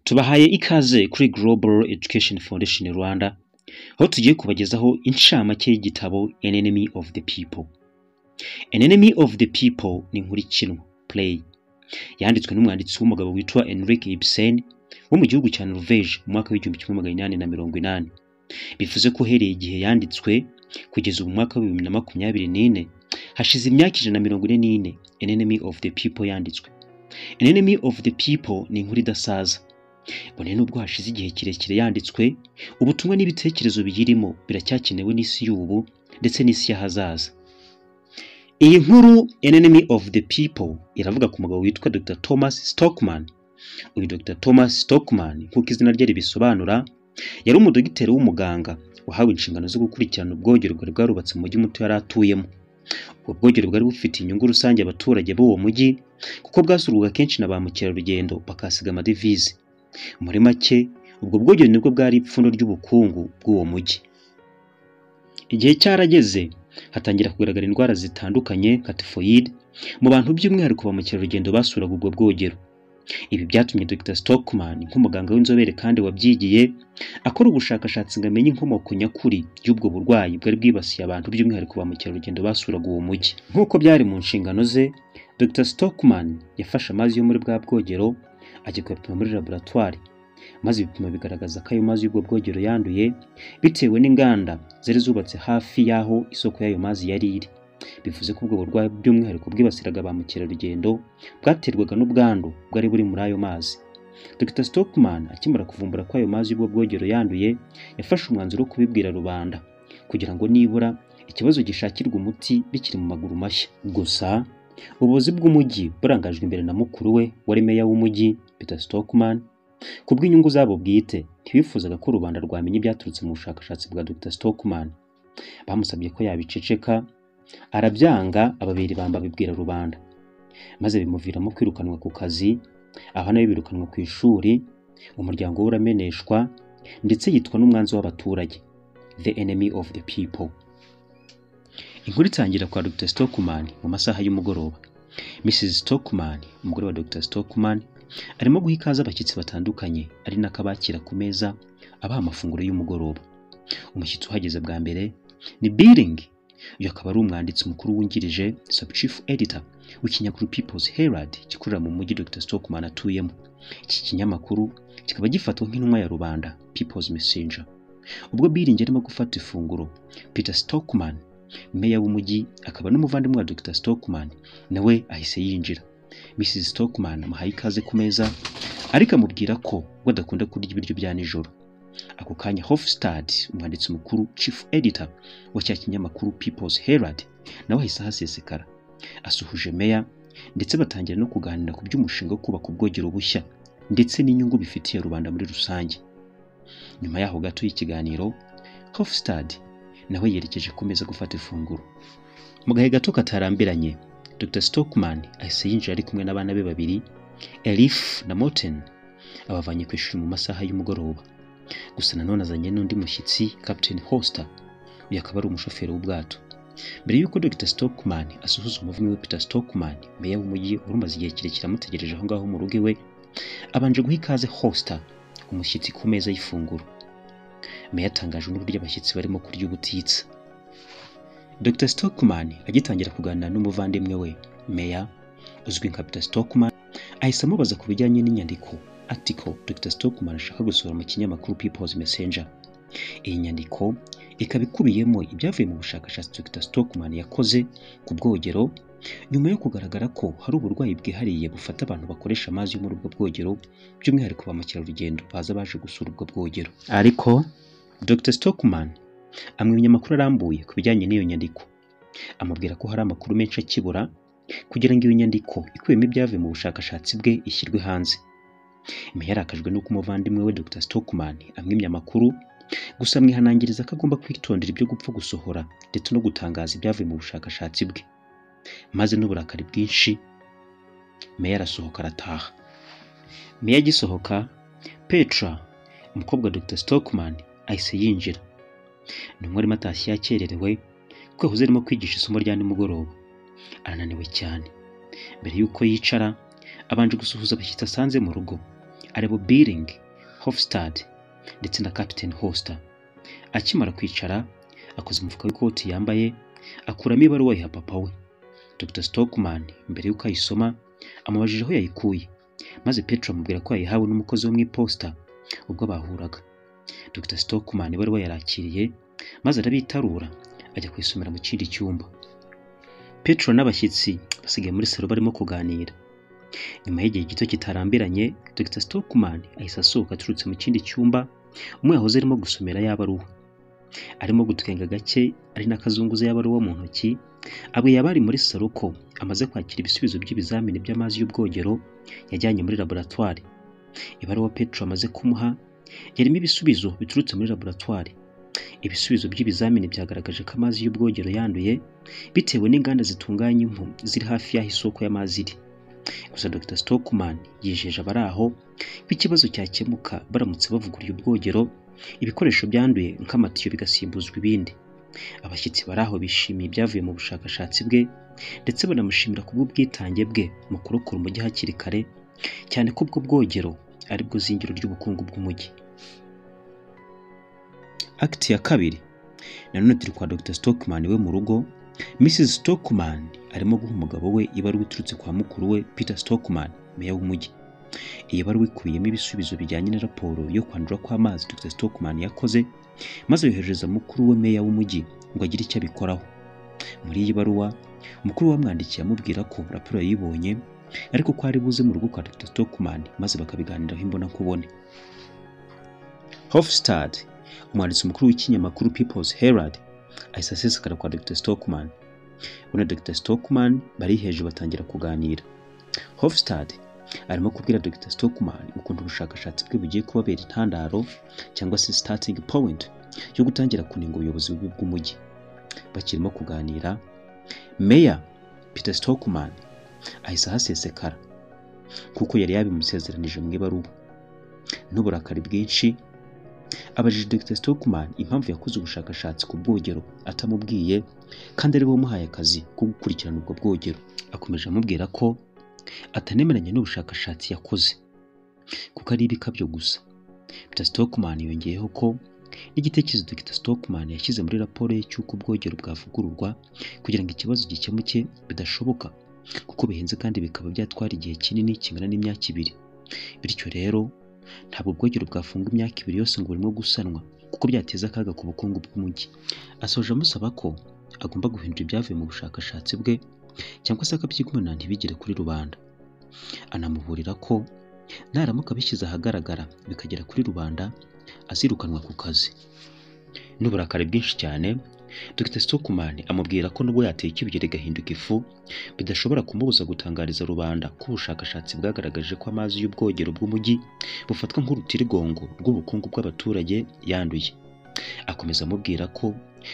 Tubahaye ikaze kuri Global Education Foundation Rwanda, aho tugiye kubagezaho incamake y'igitabo An Enemy of the People. An Enemy of the People ni inkuru ikinwa, play, yanditswe n'umwanditsi w'umugabo witwa Henrik Ibsen wo mu gihugu cya Norvège mu mwaka w'1880. Bivuze ko uhereye igihe yanditswe kugeza ubu, mwaka wa 2024, hashize imyaka 144 An Enemy of the People yanditswe. An Enemy of the People ni inkuru idasaza. Bone nubwo hashize igihe kirekire yanditswe, ubutumwa n'ibitekerezo biyirimo biracyakenewe n'isi y'ubu ndetse n'isi y'ahazaza. Iyi nkuru An Enemy of the People iravuga ku mugabo witwa Dr. Thomas Stockman. Uyu Dr. Thomas Stockman, nk'uko izina rye ribisobanura, yari umudogiteri w'umuganga wahawe inshingano zo gukurikirana ubwogero bwari bwarubatse mu mujyi muto yari atuyemo. Ubwo bwogero bwari bufitiye inyungu rusange abaturage b'uwo mujyi, kuko bwasurwaga kenshi na ba mukerarugendo bakahasiga amadevize. Muri make, ubwo bwogero nibwo bwari ipfundo ry'ubukungu bw'uwo mujyi. Igihe cyarageze hatangira kugaragara indwara zitandukanye nka typhoid mu bantu, by'umwihariko ba mukerarugendo basuraga ubwo bwogero. Ibi byatumye Dr. Stockman, nk'umuganga w'inzobere kandi wabyigiye, akora ubushakashatsi ngo amenye inkomoko nyakuri y'ubwo burwayi bwari bwibasiye abantu, by'umwihariko ba mukerarugendo basuraga uwo mujyi. Nk'uko byari mu nshingano ze, Dr. Stockman yafashe amazi yo muri bwa bwogero ajya kuyapima muri laboratwari, maze ibipimo bigaragaza ko ayo mazi y'ubwo bwogero yanduye bitewe n'inganda zari zubatse hafi y'aho isoko y'ayo mazi yari iri. Bivuze ko ubwo burwayi by'umwihariko bwibasiraga ba mukerarugendo bwaterwaga n'ubwandu bwari buri muri ayo mazi. Dr. Stockman akimara kuvumbura ko ayo mazi y'ubwo bwogero yanduye, yafashe umwanzuro wo kubibwira rubanda kugira ngo nibura ikibazo gishakirwe umuti bikiri mu maguru mashya. Gusa ubuyobozi bw'umujyi, burangajwe imbere na mukuru we wari meya w'umujyi, Peter Stockman, ku bw'inyungu zabo bwite, ntibifuzaga ko rubanda rwamenya ibyaturutse mu bushakashatsi bwa Dr. Stockman. Bamusabye ko yabiceceka, arabyanga, ababera ibamba, abibwira rubanda, maze bimuviramo kwirukanwa ku kazi, abana be birukanwa ku ishuri, umuryango we urameneshwa, ndetse yitwa n'umwanzi w'abaturage, the enemy of the people. Inkuru itangira kwa Dr. Stockman mu masaha y'umugoroba. Mrs. Stockman, umugore wa Dr. Stockman, arimo guha ikaze abashyitsi batandukanye, ari nako abakira ku meza, abaha amafunguro y'umugoroba. Umushyitsi uhageze bwa mbere ni Billing. Uyu akaba ari umwanditsi mukuru wungirije, sub chief editor, w'ikinyamakuru People's Herald gikorera mu mujyi Dr. Stockman atuyemo. Iki kinyamakuru kikaba gifatwa nk'intumwa ya rubanda, People's Messenger. Ubwo Billing arimo gufata ifunguro, Peter Stockman, meya w'umujyi akaba n'umuvandimwe wa Dr. Stockman, nawe ahise yinjira. Mrs. Stockman amuhaye ikaze ku meza, ariko amubwira ko we adakunda kurya ibiryo bya nijoro. Ako kanya Hofstad, umwanditsi mukuru, chief editor, wa cya kinyamakuru People's Herald, nawe ahise ahasesekara. Asuhuje meya, ndetse batangira no kuganira ku by'umushinga wo kubaka ubwogero bushya ndetse n'inyungu bifitiye rubanda muri rusange. Nyuma yaho gato y'ikiganiro, Hofstad nawe yerekeje ku meza gufata ifunguro. Mu gahe gato katarambiranye, Dr. Stockman ahise yinjira ari kumwe n'abana be babiri, Elif na Morten, abavanye ku ishuri mu masaha y'umugoroba. Gusa nanone azanye n'undi mushyitsi, Captain Hoster. Uyu akaba ari umushoferi w'ubwato. Mbere y'uko Dr. Stockman asuhuza umuvandimwe we Peter Stockman, meya w'umujyi wari umaze igihe kirekire amutegereje aho ngaho mu rugo iwe, abanje guha ikaze Hoster, umushyitsi, ku meza y'ifunguro. Meya atangajwe n'uburyo abashyitsi barimo kurya ubutitsa. Dr. Stockman agitangira kuganira n'umuvandimwe we meya uzwi nka Peter Stockman, ahise amubaza ku bijyanye n'inyandiko, article, Dr. Stockman ashaka gusohora mu kinyamakuru People's Messenger. Iyi nyandiko ikaba ikubiyemo ibyavuye mu bushakashatsi Dr. Stockman yakoze ku bwogero, nyuma yo kugaragara ko hari uburwayi bwihariye bufata abantu bakoresha amazi yo muri ubwo bwogero, by'umwihariko ba mukerarugendo baza baje gusura ubwo bwogero. Ariko Dr. Stockman amwimye amakuru arambuye ku bijyanye n'iyo nyandiko, amubwira ko hari amakuru menshi akibura kugira ngo iyo nyandiko ikubiyemo ibyavuye mu bushakashatsi bwe ishyirwe hanze. Meya yarakajwe n'uko umuvandimwe we Dr. Stockman amwimye amakuru, gusa amwihanangiriza ko agomba kwitondera ibyo gupfa gusohora ndetse no gutangaza ibyavuye mu bushakashatsi bwe. Maze n'uburakari bwinshi, meya arasohoka arataha. Meya agisohoka, Petra, umukobwa wa Dr. Stockman, ahise yinjira. Ni umwarimu, atashye yakererewe kuko yahoze arimo kwigisha isomo rya nimugoroba. Arananiwe cyane. Mbere y'uko yicara, abanje gusuhuza abashyitsi asanze mu rugo. aribo Billing, Hofstad ndetse na Captain Hoster. Akimara kwicara akoze umufuka w'ikoti yambaye, akuramo ibaruwa ayiha papa we. Dr Stockman mbere y'uko ayisoma amubajije aho yayikuye, maze Petro amubwira ko yayihawe n'umukozi wo mu iposita ubwo bahuraga. Dr Stockman ibaruwa yarakiriye maze arabitarura ajya kuyisomera mu kindi cyumba. Petro n'abashyitsi basigaye muri salo barimo kuganira. Nyuma y'igihe gito kitarambiranye, Dr Stockman ahise asohoka aturutse mu kindi cyumba umwe yahoze arimo gusomera ya baruwa. Arimo gutwenga gake ari n'akazunguza ya baruwa mu ntoki, abwiye abari muri salo ko amaze kwakira ibisubizo by'ibizamini by'amazi y'ubwogero yajyanye muri laboratwari. Ibaruwa Petro amaze kumuha yarimo ibisubizo biturutse muri laboratwari. Ibisubizo by'ibizamini byagaragaje ko amazi y'ubwogero yanduye bitewe n'inganda zitunganya impu ziri hafi y'aho isoko y'amazi iri. Gusa Dr Stockman yijeje abari aho ko ikibazo cyakemuka baramutse bavuguruye ubwogero, ibikoresho byanduye nk'amatiyo bigasimbuzwa ibindi. Abashyitsi bari aho bishimiye ibyavuye mu bushakashatsi bwe ndetse banamushimira kubw'ubwitange bwe mu kurokora umujyi hakiri kare, cyane ko ubwo bwogero aribwo zingiro ry'ubukungu bw'umujyi. Akiti ya kabiri, nanone turi kwa Dr Stockman we mu rugo. Mrs Stockman arimo guha umugabo we ibaruwa iturutse kwa mukuru we Peter Stockman, meya w'umujyi. Iyi baruwa ikubiyemo ibisubizo bijyanye na raporo yo kwandura kw'amazi Dr Stockman yakoze, maze yoherereza mukuru we meya w'umujyi ngo agire icyo abikoraho. Muri iyi baruwa mukuru we amwandikiye amubwira ko raporo yayibonye ariko ko ari buze mu rugo kwa Dr Stockman maze bakabiganiraho imbonankubone. Hofstad, umwanditsi mukuru w'ikinyamakuru People's Herald, ahise asesekara kwa Dr Stockman. We na Dr Stockman bari hejuru batangira kuganira. Hofstad arimo kubwira Dr Stockman ukuntu ubushakashatsi bwe bugiye kubabera intandaro cyangwa se starting point yo gutangira kunenga ubuyobozi bubi bw'umujyi. Bakirimo kuganira, Meya Peter Stockman ahise ahasesekara kuko yari yabimusezeranije mu ibaruwa. N'uburakari bwinshi abajije Dr Stockman impamvu yakoze ubushakashatsi ku bwogero atamubwiye kandi ari we wamuhaye akazi ko gukurikirana ubwo bwogero. Akomeje amubwira ko atanemeranya n'ubushakashatsi yakoze kuko ari ibikabyo gusa. Peter Stockman yongeyeho ko n'igitekerezo Dr Stockman yashyize muri raporo ye cy'uko ubwogero bwavugururwa kugira ngo ikibazo gikemuke bidashoboka kuko bihenze kandi bikaba byatwara igihe kinini kingana n'imyaka 2. Bityo rero ntabwo ubwogero bwafunga imyaka 2 yose ngo burimo gusanwa kuko byateza akaga ku bukungu bw'umujyi. Asoje amusaba ko agomba guhindura ibyavuye mu bushakashatsi bwe cyangwa se akabyigumana ntibigere kuri rubanda. Anamuburira ko naramuka abishyize ahagaragara bikagera kuri rubanda azirukanwa ku kazi. N'uburakari bwinshi cyane Dr Stockman amubwira ko nubwo yateka ibuye rigahinduka ifu bidashobora kumubuza gutangariza rubanda ko ubushakashatsi bwagaragaje ko amazi y'ubwogero bw'umujyi bufatwa nk'urutirigongo rw'ubukungu bw'abaturage yanduye. Akomeza amubwira ko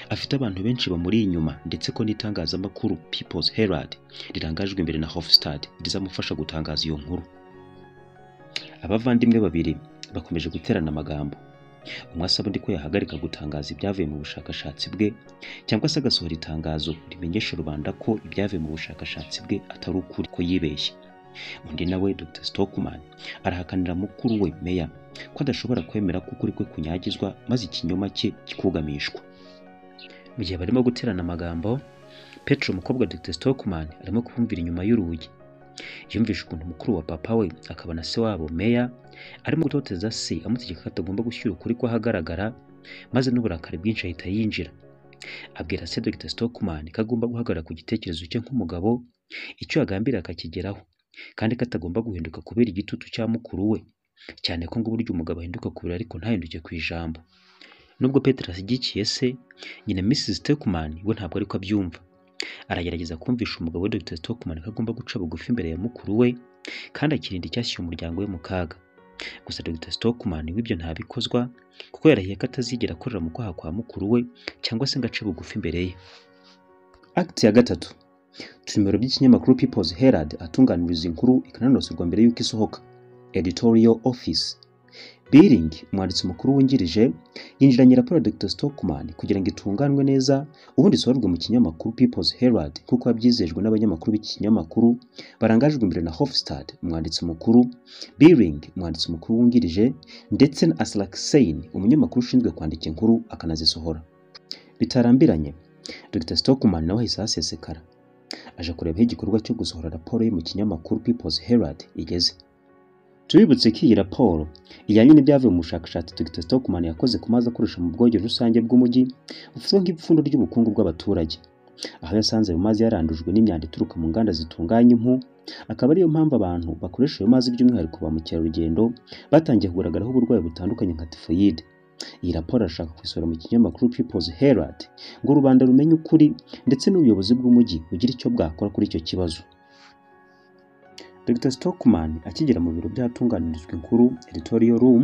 afite abantu benshi bamuri inyuma ndetse ko n'itangazamakuru People's Herald rirangajwe imbere na Hofstad rizamufasha gutangaza iyo nkuru. Abavandimwe babiri bakomeje guterana amagambo. Umwe asaba undi ko yahagarika gutangaza ibyavuye mu bushakashatsi bwe cyangwa se agasohora itangazo rimenyesha rubanda ko ibyavuye mu bushakashatsi bwe atari ukuri, ko yibeshye. Undi nawe Dr Stockman arahakanira mukuru we meya ko adashobora kwemera ko ukuri kwe kunyagizwa maze ikinyoma cye kikugamishwa. Mu gihe barimo guterana amagambo, Petro umukobwa wa Dr Stockman arimo kubumvira inyuma y'urugi. Yumvishe ukuntu mukuru wa papa we akaba na se wabo meya arimo gutoteza se amutegeka ko atagomba gushyira ukuri kw'ahagaragara, maze n'uburakari bwinshi ahita yinjira. Abwira se Dr Stockman ko agomba guhagarara ku gitekerezo cye nk'umugabo, icyo yagambiriye akakigeraho, kandi ko atagomba guhinduka kubera igitutu cya mukuru we, cyane ko ngo uburyo umugabo ahinduka kubera ariko ntahinduke ku ijambo. Nubwo Petro ashyigikiye se, nyina Mrs Stockman we ntabwo ariko abyumva. Aragerageza kumvisha umugabo we Dr Stockman ko agomba guca bugufi imbere ya mukuru we kandi akirinda icyashyira umuryango we mu kaga. Gusa Dr Stockman w'ibyo ntabikozwa kuko yarahiye ko atazigera akorera mu kwaha kwa mukuru we cyangwa se ngo ace bugufi imbere ye. Akiti ya gatatu, turi by'ikinyamakuru People's Herald atunganiriza inkuru ikananosorwa mbere y'uko isohoka. Editorial Office. Billing, umwanditsi mukuru wungirije, yinjiranye raporo ya Dr. Stockman kugira ngo itunganwe neza ubundi isohorwe mu kinyamakuru People's Herald nk'uko yabyizejwe n'abanyamakuru b'iki kinyamakuru barangajwe imbere na Hofstad, umwanditsi mukuru, Billing, umwanditsi mukuru wungirije, ndetse na Aslaksen, umunyamakuru ushinzwe kwandika inkuru akanazisohora. Bitarambiranye, Dr. Stockman nawe ahise ahasesekara aje kureba aho igikorwa cyo gusohora raporo ye mu kinyamakuru People's Herald igeze. Tubibutse ko iyi raporo ijyanye n'ibyavuye mu bushakashatsi Dr. Stockman yakoze ku mazi akoresha mu bwogero rusange bw'umujyi bufatwa nk'ipfundo ry'ubukungu bw'abaturage, aho yasanze ayo mazi yarandujwe n'imyanda ituruka mu nganda zitunganya impu, akaba ariyo mpamvu abantu bakoresha ayo mazi by'umwihariko ba mukerarugendo batangiye kugaragaraho uburwayi butandukanye nka tifoyide. Iyi raporo arashaka kuyisohora mu kinyamakuru People's Herald ngo rubanda rumenye ukuri ndetse n'ubuyobozi bw'umujyi bugire icyo bwakora kuri icyo kibazo. Dr. Stockman akigera mu biro by'ahatunganirizwa inkuru editorial room,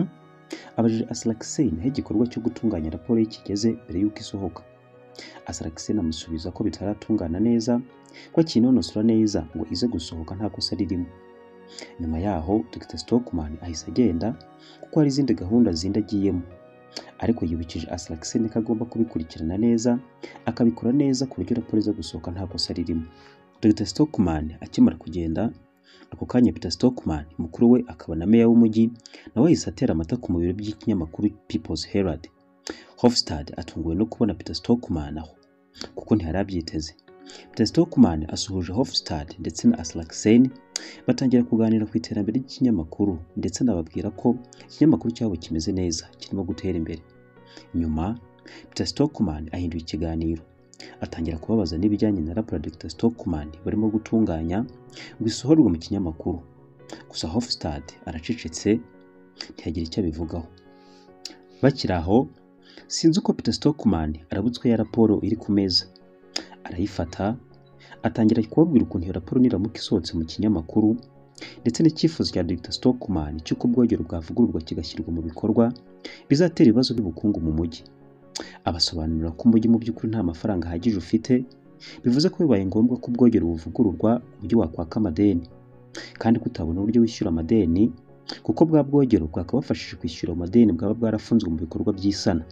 abajije Aslaksen aho igikorwa cyo gutunganya raporo ye kigeze mbere y'uko isohoka. Aslaksen amusubiza ko bitaratungana neza, ko akinonosora neza ngo ize gusohoka nta kosa ririmo. Nyuma yaho Dr. Stockman ahise agenda kuko hari izindi gahunda zindi agiyemo, ariko yibukije Aslaksen ko agomba kubikurikirana neza akabikora neza ku buryo raporo iza gusohoka nta kosa ririmo. Dr. Stockman akimara kugenda, ako kanya Peter Stockman, mukuru we akaba na meya w'umujyi, nawe yahise atera amata ku biro by'ikinyamakuru People's Herald. Hofstad atunguwe no kubona Peter Stockman aho kuko ntiyari abyiteze. Peter Stockman asuhuje Hofstad ndetse na Aslaksen, batangira kuganira ku iterambere ry'ikinyamakuru ndetse anababwira ko ikinyamakuru cyabo kimeze neza kirimo gutera imbere. Nyuma Peter Stockman ahinduye ikiganiro atangira kubabaza n'ibijyanye na raporo ya Dr. Stockman barimo gutunganya ngo isohorwe mu kinyamakuru. Gusa Hofstad aracecetse ntiyagira icyo abivugaho. Bakiri aho, sinzi uko Peter Stockman arabutswe ya raporo iri ku meza, arayifata atangira kubabwira ukuntu iyo raporo niramuka isohotse mu kinyamakuru ndetse n'icyifuzo cya Dr. Stockman cy'uko ubwogero bwavugururwa kigashyirwa mu bikorwa bizatera ibibazo by'ubukungu mu mujyi. Abasobanurira ko umujyi mu by'ukuri nta mafaranga ahagije ufite, bivuze ko bibaye ngombwa ko ubwogero buvugururwa umujyi wakwaka amadeni, kandi ko utabona uburyo wishyura amadeni kuko bwa bwogero bwakabafashije kwishyura amadeni bwaba bwarafunzwe mu bikorwa by'isana.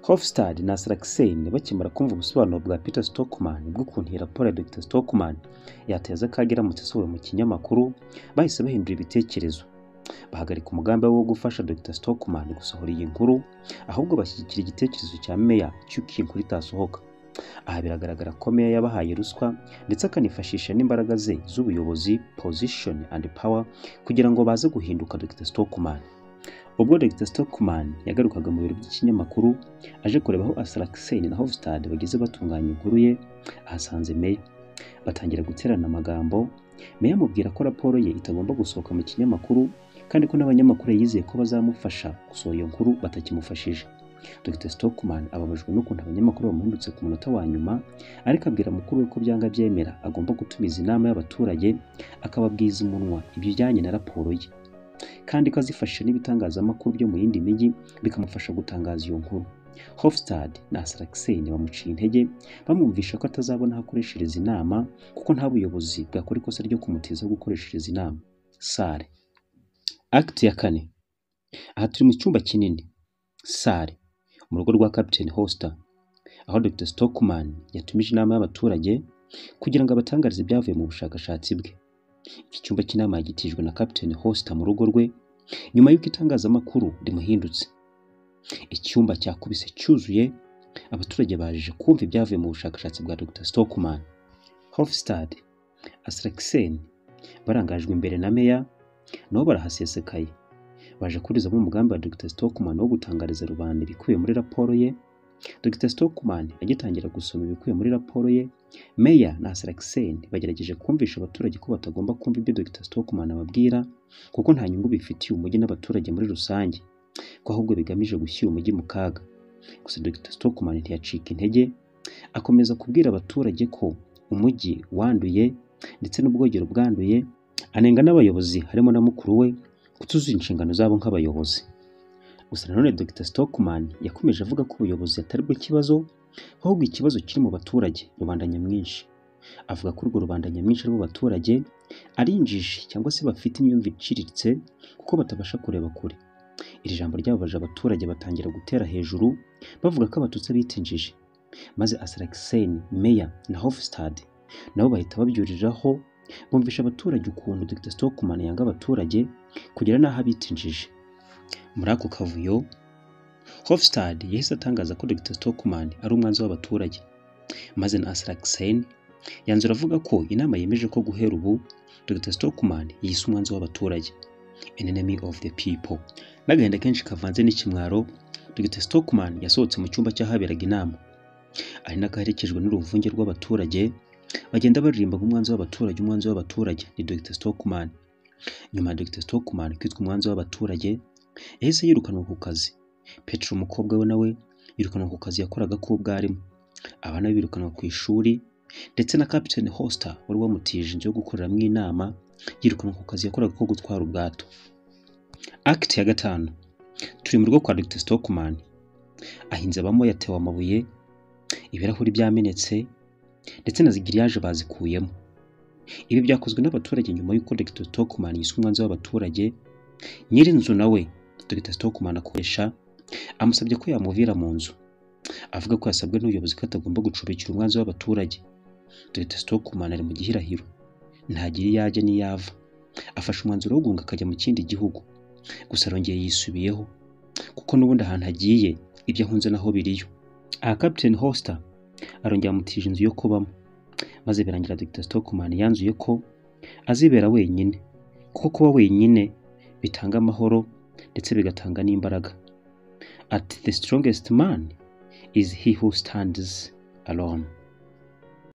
Hofstad na Aslaksen bakimara kumva ubusobanuro bwa Peter Stockman bw'ukuntu iyi raporo ya Dr. Stockman yateza akaga iramutse isohowe mu kinyamakuru, bahise bahindura ibitekerezo bahagarika umugambi wo gufasha Dr. Stockman gusohora iyi nkuru, ahubwo bashyigikira igitekerezo cya meya cy'uko iyi nkuru itasohoka. Aha biragaragara ko meya yabahaye ruswa ndetse akanifashisha n'imbaraga ze z'ubuyobozi, position and power, kugira ngo baze guhinduka Dr. Stockman. Ubwo Dr. Stockman yagarukaga mu biro by'ikinyamakuru aje kureba aho Aslaksen na Hofstad bageze batunganya inkuru ye, ahasanze meya. Batangira guterana amagambo, meya amubwira ko raporo ye itagomba gusohoka mu kinyamakuru kandi ko n'abanyamakuru yizeye ko bazamufasha gusohora iyo nkuru batakimufashije. Dr. Stockman ababajwe n'ukuntu abanyamakuru bamuhindutse ku munota wa nyuma, ariko abwira mukuru we ko byanga byemera agomba gutumiza inama y'abaturage akababwiza umunwa ibijyanye na raporo ye, kandi ko azifashisha n'ibitangazamakuru byo mu yindi mijyi bikamufasha gutangaza iyo nkuru. Hofstad na Aslaksen bamuciye intege bamwumvisha ko atazabona aho akoreshereza inama kuko nta buyobozi bwakora ikosa ryo kumutiza gukoreshereza inama. Sare. Act ya kane. Aha turi mu cyumba kinini, sare, mu rugo rwa Captain Hoster, aho Dr. Stockman yatumije inama y'abaturage kugira ngo abatangarize ibyavuye mu bushakashatsi bwe. Iki cyumba cy'inama yagitijwe na Captain Hoster mu rugo rwe nyuma y'uko itangazamakuru rimuhindutse. Icyumba cyakubise cyuzuye, abaturage baje kumva ibyavuye mu bushakashatsi bwa Dr. Stockman. Hofstad, Aslaksen barangajwe imbere na meya, nabo barahasesekaye baje kurizamo umugambi wa Dr. Stockman wo gutangariza rubanda ibikubiye muri raporo ye. Dr. Stockman agitangira gusoma ibikubiye muri raporo ye, meya na Aslaksen bagerageje kumvisha abaturage ko batagomba kumva ibyo Dr. Stockman ababwira kuko nta nyungu bifitiye umujyi n'abaturage muri rusange, ko ahubwo bigamije gushyira umujyi mu kaga. Gusa Dr. Stockman ntiyacika intege, akomeza kubwira abaturage ko umujyi wanduye ndetse n'ubwogero bwanduye, anenga n'abayobozi harimo na mukuru we kutuzuza inshingano zabo nk'abayobozi. Gusa nanone Dr. Stockman yakomeje avuga ko ubuyobozi atari bwo kibazo, ahubwo ikibazo kiri mu baturage, rubanda nyamwinshi. Avuga ko urwo rubanda nyamwinshi ari bo baturage ari injiji cyangwa se bafite imyumvire iciriritse kuko batabasha kureba kure. Iri jambo ryababaje abaturage, batangira gutera hejuru bavuga ko Abatutsi bita injiji, maze Aslaksen, Meya na Hofstad nabo bahita babyuriraho, bumvisha abaturage ukuntu Dr Stockman yanga abaturage kugera n'aho abita injiji. Muri ako kavuyo, Hofstad yahise atangaza ko Dr Stockman ari umwanzi w'abaturage, maze na Aslaksen yanzura avuga ko inama yemeje ko guhera ubu Dr Stockman yise umwanzi w'abaturage, an enemy of the people. N'agahinda kenshi kavanze n'ikimwaro, Dr Stockman yasohotse mu cyumba cy'ahaberaga inama, ari nako aherekejwe n'uruvunge rw'abaturage bagenda baririmba ngo "Umwanzi w'abaturage, umwanzi w'abaturage ni Dr Stockman." Nyuma ya Dr Stockman kwitwa umwanzi w'abaturage, yahise yirukanwa ku kazi. Petra, umukobwa we, nawe yirukanwa ku kazi yakoraga k'ubwarimu, abana be birukanwa ku ishuri, ndetse na Captain Horster wari wamutije inzu yo gukoreramo inama yirukanwa ku kazi yakoraga ko gutwara ubwato. Act ya gatanu, turi mu rugo kwa Dr Stockman. Ahinze abamo yatewe amabuye, ibirahuri byamenetse, ndetse na grillage bazikuyemo. Ibi byakozwe n'abaturage nyuma y'uko Dr Stockman yiswe umwanzi w'abaturage. Nyir'inzu nawe Dr Stockman akoresha amusabye ko yamuvira mu nzu, avuga ko yasabwe n'ubuyobozi ko atagomba gucumbikira umwanzi w'abaturage. Dr Stockman ari mu gihirahiro, ntagira iyo ajya n'iyo ava. Afashe umwanzuro wo guhunga akajya mu kindi gihugu, gusa arongeye yisubiyeho kuko n'ubundi ahantu agiye ibyo ahunze naho biriyo. Aha Captain Horster arongera amutije inzu yo kubamo, maze birangira Dr Stockman yanzuye ko azibera wenyine, kuko kuba wenyine bitanga amahoro ndetse bigatanga n'imbaraga. Ati: "The strongest man is he who stands alone."